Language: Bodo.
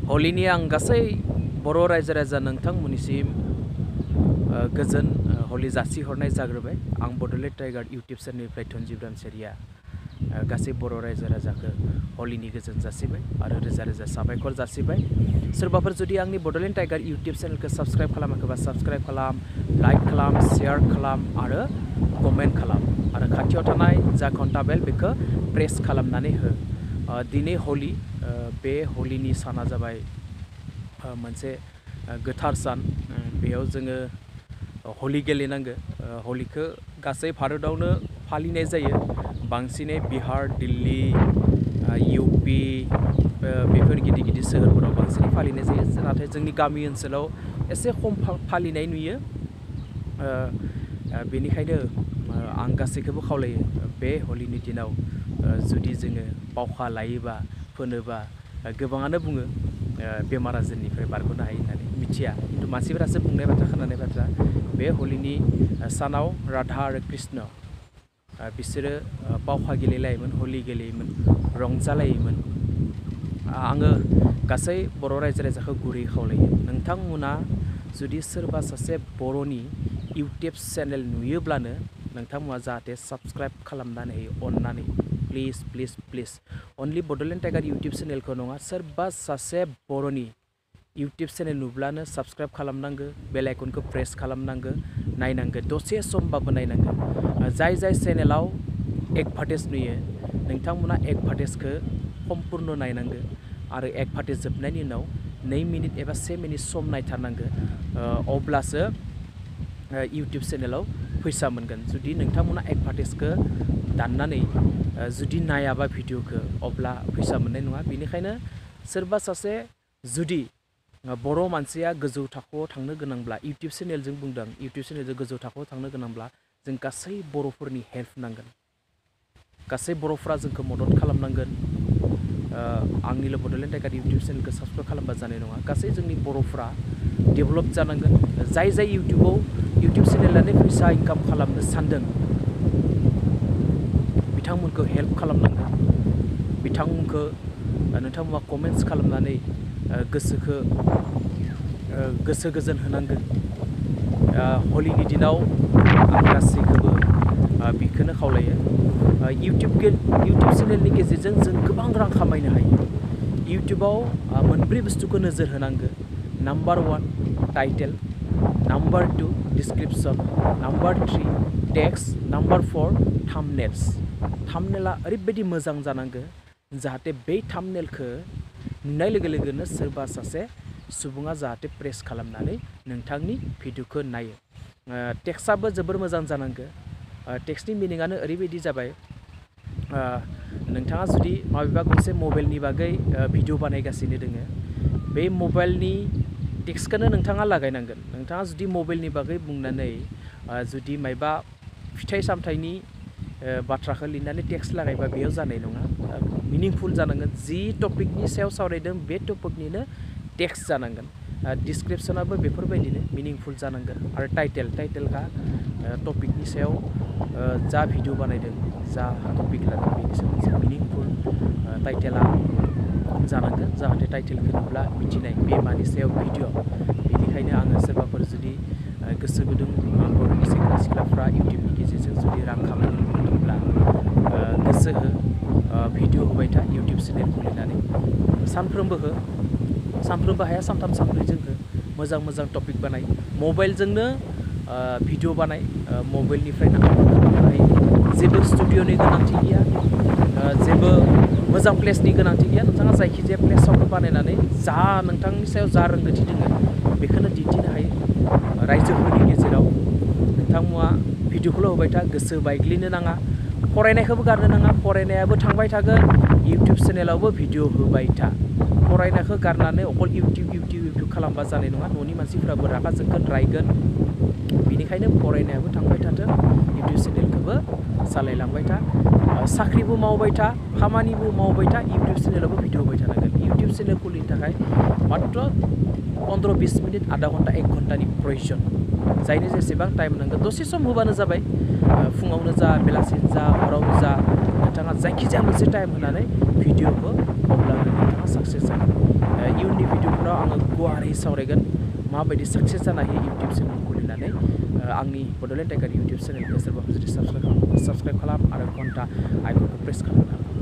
हलिनि आं गासै बर' रायजो राजा नोंथांमोननिसिम गोजोन हलि जासिहरनाय जाग्रोबाय। आं बड'लेण्ड टाइगार इउटुब चेनेलनिफ्राय धनजिब रामसियारिया गासै बर' रायजो राजाखौ हलिनि गोजोन जासिबाय आरो रोजा रोजा साबायखर जासिबाय। सोरबाफोर जुदि आंनि बड'लेण्ड टाइगार इउटुब चेनेलखौ साबस्क्राइब खालामाखैबा साबस्क्राइब खालाम, लाइक खालाम, शेयार खालाम आरो कमेन्ट खालाम आरो खाथियाव थानाय जा घन्टा बेल बेखौ प्रेस खालामनानै हो। दिनै हलि, बे हलिनि साना जाबाय मोनसे गोथार सान। बेयाव जोङो हलि गेलेनांगो। हलिखौ गासै भारतआवनो फालिनाय जायो। बांसिनै बिहार, दिल्ली, इउपि बेफोर गिदिर गिदिर सोहोरफोराव बांसिनै फालिनाय जायो। नाथाय जोंनि गामि ओनसोलाव एसे खम फालिनाय नुयो। बेनिखायनो आं गासैखौबो खावलायो, बे हलिनि दिनाव जुदि जोङो बावखा लायोबा फोनोबा गोबाङानो बुङो बेमार आजारनिफ्राय बारग'नो हायो होननानै। मिथिया, खिन्थु मानसिफोरासो बुंनाय बाथ्रा, खोनानाय बाथ्रा। बे हलिनि सानाव राधा आरो कृष्ण बिसोरो बावखा गेलेलायोमोन, हलि गेलेयोमोन, रंजालायोमोन। आङो गासै बर' रायजो राजाखौ गुरै खावलायो, नोंथांमोना जुदि सोरबा सासे बर'नि इउटुब चेनेल नुयोब्लानो नोंथांमोना जाहाथे साबस्क्राइब खालामनानै होयो अननानै। Please please please. Only Bodoland tiger YouTube चेनेलखौ नङा, सोरबा सासे बर'नि इउटुब चेनेल नुब्लानो साबस्क्राइब खालामनांगो, बेल आइकनखौ प्रेस खालामनांगो, नायनांगो, दसे समबाबो नायनांगो। जाय जाय चेनेलाव एडभार्टाइज नुयो नोंथांमोना एडभार्टाइजखौ सम्पुर्ण नायनांगो आरो एडभार्टाइज जोबनायनि उनाव 2 मिनिट एबा 1 मिनिट सम नायथारनांगो। अब्लासो इउटुब चेनेलाव फैसा मोनगोन। जुदि नोंथांमोना एडभार्टाइजखौ दाननानै जुदि नायाबा भिडिअखौ, अब्ला फैसा मोननाय नङा। बेनिखायनो सोरबा सासे जुदि बर' मानसिया गोजौ थाखोआव थांनो गोनांब्ला, इउटुब चेनेलजों बुंदों, इउटुब चेनेलजों गोजौ थाखोआव थांनो गोनांब्ला जों गासै बर'फोरनि हेल्प नांगोन। गासै बर'फ्रा जोंखौ मदद खालामनांगोन। आंनिल' बड'लेण्ड टाइगार इउटुब चेनेलखौ साबस्क्राइब खालामबा जानाय नङा। गासै जोंनि बर'फ्रा डेभेलप जानांगोन। जाय जाय इउटुब चेनेलानो फैसा इनकाम खालामनो सानदों बिथांमोनखौ हेल्प खालामनांगोन। बिथांमोनखौ नोंथांमोना कमेन्ट्स खालामनानै गोसो गोजोन होनांगोन। हलिनि दिनाव आं गासैखौबो बेखौनो खावलायो। इउटुब चेनेलनि गेजेरजों जों गोबां रां खामायनो हायो। इउटुबाव मोनब्रै बुस्थुखौ नोजोर होनांगो। Number 1 title, number 2 description, number 3 text, number 4 thumbnails. थाम्बनेला ओरैबायदि मोजां जानांगो जाहाथे बै थाम्बनेलखौ नुनाय लोगो लोगोनो सोरबा सासे सुबुङा जाहाथे प्रेस खालामनानै नोंथांनि भिडिअखौ नायो। टेक्स्टआबो जोबोर मोजां जानांगो। टेक्स्टनि मिनिङानो ओरैबायदि जाबाय, नोंथाङा जुदि माबेबा गंसे मबाइलनि बागै भिडिअ बानायगासिनो दोङो, बे मबाइलनि टेक्स्टखौनो नोंथाङा लागायनांगोन। नोंथाङा जुदि मबाइलनि बागै बुंनानै जुदि मायबा फिथाइ सामथाइनि बाथ्राखौ लिरनानै टेक्स्ट लागायबा बेयाव जानाय नङा। मिनिंफुल जानांगोन। जि टपिकनि सायाव सावरायदों बे टपिकनिनो टेक्स्ट जानांगोन। डिसक्रिपसनाबो बेफोरबायदिनो मिनिंफुल जानांगोन। आरो टाइटेलआ टपिकनि सायाव जा भिडिअ बानायदों, जा टपिक लादों बेनि सायाव मोनसे मिनिंफुल टाइटेला जानांगोन, जाहाथे टाइटेलखौ नुब्ला मिथिनाय बे मानि सायाव भिडिअ। बेनिखायनो आङो सोरबाफोर जुदि गोसो गुदुं बर'नि सेंग्रा सिख्लाफ्रा इउटुबनि गेजेरजों जुदि रां खामायनो लुबैदोंब्ला गोसो हो, भिडिअ होबाय था इउटुब चेनेल खुलिनानै। सानफ्रोमबो हो, सानफ्रोमबो हाया सानथाम सानब्रैजों हो। मोजां मोजां टपिक बानाय। मबाइलजोंनो भिडिअ बानाय, मबाइलनिफ्रायनो आपल'ड खालामनो हायो। जेबो स्टुडिअ'नि गोनांथि गैया, जेबो मोजां प्लेसनि गोनांथि गैया। नोंथाङा जायखिजाया प्लेसावनो बानायनानै जा नोंथांनि सायाव जा रोंगौथि दङ बेखौनो दिन्थिनो हायो रायजोफोरनि गेजेराव। नोंथांमोना भिडिअखौल' होबाय था, गोसो बायग्लिनो नाङा। फरायनायखौबो गारनो नाङा। फरायनायाबो थांबाय थागोन, इउटुब चेनेलावबो भिडिअ होबाय था। फरायनायखौ गारनानै अकल इउटुब खालामबा जानाय नङा। न'नि मानसिफ्राबो रागा जोंगोन, रायगोन। बेनिखायनो फरायनायाबो थांबाय थाथों, इउटुब चेनेलखौबो सालायलांबाय था। साख्रिबो मावबाय था, खामानिबो मावबाय था, इउटुब चेनेलावबो भिडिअ होबाय थानांगोन। इउटुब चेनेल खुलिनो थाखाय मात्र 15-20 मिनिट, आधा घन्टा, 1 घन्टानि प्रयजन। जायनो जेसेबां टाइम नांगौ दसे सम होबानो जाबाय। फुङावनो जा, बेलासिनो जा, हरावनो जा, नोंथाङा जायखिजाया मोनसे टाइम होनानै भिडिअखौ, अब्लानो नोंथाङा साक्सेस जागोन। इयुननि भिडिअफोराव आङो गुवारै सावरायगोन माबायदि साक्सेस जानो हायो इउटिउब चेनेल खुलिनानै आंनि बड'लेण्ड टाइगार इउटिउब चेनेलखौ सोरबाफोर जुदि साबस्क्राइब खालाम आरो घन्टा आइकनखौ प्रेस खालामनो हागोन।